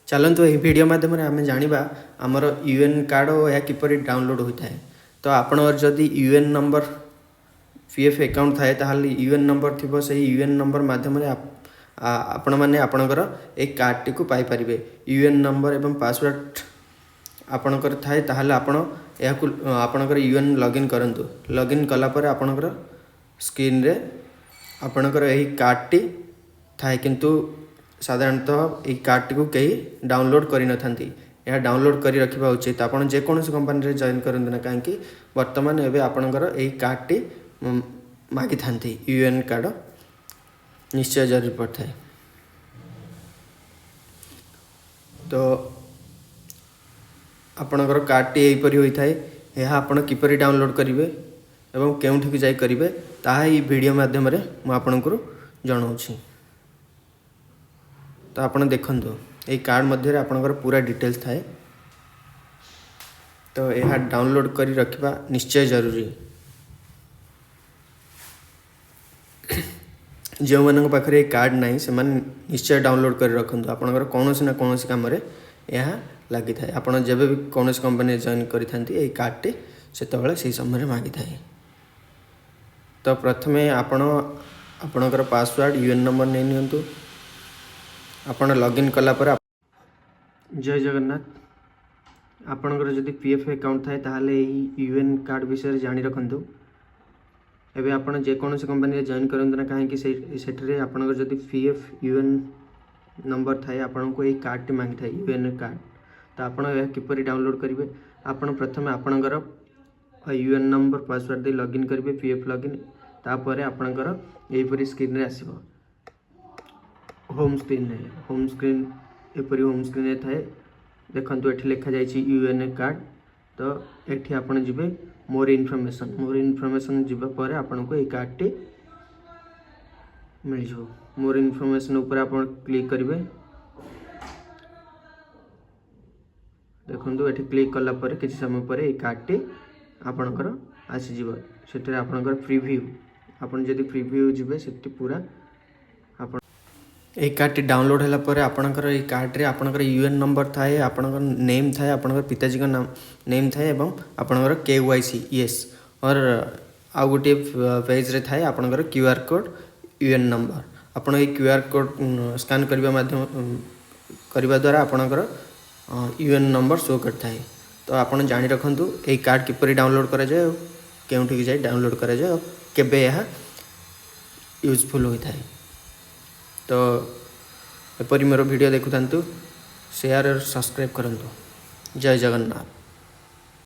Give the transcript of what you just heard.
ଚାଲନ୍ତୁ, ଏହି ଭିଡ଼ିଓ ମାଧ୍ୟମରେ ଆମେ ଜାଣିବା ଆମର ୟୁଏନ୍ କାର୍ଡ଼ ଓ ଏହା କିପରି ଡାଉନଲୋଡ଼୍ ହୋଇଥାଏ। ତ ଆପଣଙ୍କର ଯଦି ୟୁଏନ୍ ନମ୍ବର, ପିଏଫ୍ ଆକାଉଣ୍ଟ ଥାଏ, ତାହେଲେ ୟୁଏନ୍ ନମ୍ବର ଥିବ। ସେହି ୟୁଏନ୍ ନମ୍ବର ମାଧ୍ୟମରେ ଆପଣମାନେ ଆପଣଙ୍କର ଏହି କାର୍ଡ଼ଟିକୁ ପାଇପାରିବେ। ୟୁଏନ୍ ନମ୍ବର ଏବଂ ପାସୱାର୍ଡ଼ ଆପଣଙ୍କର ଥାଏ, ତାହେଲେ ଆପଣ ଏହାକୁ ଆପଣଙ୍କର ୟୁଏନ୍ ଲଗ୍ଇନ୍ କରନ୍ତୁ। ଲଗ୍ଇନ୍ କଲା ପରେ ଆପଣଙ୍କର ସ୍କ୍ରିନ୍ରେ ଆପଣଙ୍କର ଏହି କାର୍ଡ଼ଟି ଥାଏ। କିନ୍ତୁ ସାଧାରଣତଃ ଏହି କାର୍ଡ଼ଟିକୁ କେହି ଡାଉନଲୋଡ଼୍ କରିନଥାନ୍ତି। ଏହା ଡାଉନଲୋଡ଼୍ କରି ରଖିବା ଉଚିତ। ଆପଣ ଯେକୌଣସି କମ୍ପାନୀରେ ଜଏନ୍ କରନ୍ତୁ ନା କାହିଁକି, ବର୍ତ୍ତମାନ ଏବେ ଆପଣଙ୍କର ଏହି କାର୍ଡ଼ଟି ମାଗିଥାନ୍ତି। ୟୁଏନ୍ କାର୍ଡ଼ ନିଶ୍ଚୟ ଜରୁରୀ ପଡ଼ିଥାଏ। ତ ଆପଣଙ୍କର କାର୍ଡ଼ଟି ଏହିପରି ହୋଇଥାଏ। ଏହା ଆପଣ କିପରି ଡାଉନଲୋଡ଼୍ କରିବେ ଏବଂ କେଉଁଠିକୁ ଯାଇ କରିବେ, ତାହା ଏହି ଭିଡ଼ିଓ ମାଧ୍ୟମରେ ମୁଁ ଆପଣଙ୍କୁ ଜଣାଉଛି। ତ ଆପଣ ଦେଖନ୍ତୁ, ଏହି କାର୍ଡ଼ ମଧ୍ୟରେ ଆପଣଙ୍କର ପୁରା ଡିଟେଲ୍ସ ଥାଏ। ତ ଏହା ଡାଉନଲୋଡ଼୍ କରି ରଖିବା ନିଶ୍ଚୟ ଜରୁରୀ। ଯେଉଁମାନଙ୍କ ପାଖରେ ଏହି କାର୍ଡ଼ ନାହିଁ, ସେମାନେ ନିଶ୍ଚୟ ଡାଉନଲୋଡ଼୍ କରି ରଖନ୍ତୁ। ଆପଣଙ୍କର କୌଣସି ନା କୌଣସି କାମରେ ଏହା ଲାଗିଥାଏ। ଆପଣ ଯେବେ ବି କୌଣସି କମ୍ପାନୀରେ ଜଏନ୍ କରିଥାନ୍ତି, ଏହି କାର୍ଡ଼ଟି ସେତେବେଳେ ସେହି ସମୟରେ ମାଗିଥାଏ। ତ ପ୍ରଥମେ ଆପଣ ଆପଣଙ୍କର ପାସୱାର୍ଡ଼, ୟୁଏନ୍ ନମ୍ବର ନେଇ ନିଅନ୍ତୁ। ଆପଣ ଲଗ୍ଇନ୍ କଲା ପରେ। ଜୟ ଜଗନ୍ନାଥ। ଆପଣଙ୍କର ଯଦି ପିଏଫ୍ ଆକାଉଣ୍ଟ ଥାଏ, ତାହେଲେ ଏହି ୟୁଏନ୍ କାର୍ଡ଼ ବିଷୟରେ ଜାଣି ରଖନ୍ତୁ। ଏବେ ଆପଣ ଯେକୌଣସି କମ୍ପାନୀରେ ଜଏନ୍ କରନ୍ତୁ ନା କାହିଁକି, ସେଠାରେ ଆପଣଙ୍କର ଯଦି ପିଏଫ୍ ୟୁଏନ୍ ନମ୍ବର ଥାଏ, ଆପଣଙ୍କୁ ଏହି କାର୍ଡ଼ଟି ମାଗିଥାଏ, ୟୁଏନ୍ କାର୍ଡ଼। ତ ଆପଣ ଏହା କିପରି ଡାଉନଲୋଡ଼୍ କରିବେ? ଆପଣ ପ୍ରଥମେ ଆପଣଙ୍କର ୟୁଏନ୍ ନମ୍ବର, ପାସୱାର୍ଡ଼ ଦେଇ ଲଗ୍ଇନ୍ କରିବେ, ପିଏଫ୍ ଲଗ୍ଇନ୍। ତାପରେ ଆପଣଙ୍କର ଏହିପରି ସ୍କ୍ରିନ୍ରେ ଆସିବ, ହୋମ୍ ସ୍କ୍ରିନ୍ରେ। ହୋମ୍ ସ୍କ୍ରିନ୍ ଏପରି ହୋମ୍ ସ୍କ୍ରିନ୍ରେ ଥାଏ। ଦେଖନ୍ତୁ, ଏଠି ଲେଖାଯାଇଛି ୟୁଏନ୍ କାର୍ଡ଼। ତ ଏଠି ଆପଣ ଯିବେ ମୋର ଇନଫର୍ମେସନ୍। ମୋର ଇନଫର୍ମେସନ୍ ଯିବା ପରେ ଆପଣଙ୍କୁ ଏଇ କାର୍ଡ଼ଟି ମିଳିଯିବ। ମୋର ଇନଫର୍ମେସନ୍ ଉପରେ ଆପଣ କ୍ଲିକ୍ କରିବେ। ଦେଖନ୍ତୁ, ଏଠି କ୍ଲିକ୍ କଲା ପରେ କିଛି ସମୟ ପରେ ଏଇ କାର୍ଡ଼ଟି ଆପଣଙ୍କର ଆସିଯିବ। ସେଠାରେ ଆପଣଙ୍କର ପ୍ରିଭ୍ୟୁ, ଆପଣ ଯଦି ପ୍ରିଭ୍ୟୁ ଯିବେ, ସେଠି ପୁରା ଆପଣ ଏହି କାର୍ଡ଼ଟି ଡାଉନଲୋଡ଼୍ ହେଲା ପରେ ଆପଣଙ୍କର ଏଇ କାର୍ଡ଼ରେ ଆପଣଙ୍କର ୟୁଏନ୍ ନମ୍ବର ଥାଏ, ଆପଣଙ୍କର ନେମ୍ ଥାଏ, ଆପଣଙ୍କର ପିତାଜୀଙ୍କ ନାମ ନେମ୍ ଥାଏ ଏବଂ ଆପଣଙ୍କର କେୱାଇସି ୟେସ୍ ଅର୍ ଆଉ ଗୋଟିଏ ପେଜ୍ରେ ଥାଏ ଆପଣଙ୍କର କ୍ୟୁଆର୍ କୋଡ଼୍, ୟୁଏନ୍ ନମ୍ବର। ଆପଣ ଏଇ କ୍ୟୁଆର୍ କୋଡ଼୍ ସ୍କାନ୍ କରିବା ଦ୍ୱାରା ଆପଣଙ୍କର ୟୁଏନ୍ ନମ୍ବର ଶୋ କରିଥାଏ। ତ ଆପଣ ଜାଣି ରଖନ୍ତୁ ଏହି କାର୍ଡ଼ କିପରି ଡାଉନଲୋଡ଼୍ କରାଯାଏ ଆଉ କେଉଁଠିକି ଯାଇ ଡାଉନଲୋଡ଼୍ କରାଯାଏ ଆଉ କେବେ ଏହା ୟୁଜଫୁଲ୍ ହୋଇଥାଏ। ତ ଏପରି ମୋର ଭିଡ଼ିଓ ଦେଖୁଥାନ୍ତୁ, ସେୟାର ସବସ୍କ୍ରାଇବ୍ କରନ୍ତୁ। ଜୟ ଜଗନ୍ନାଥ।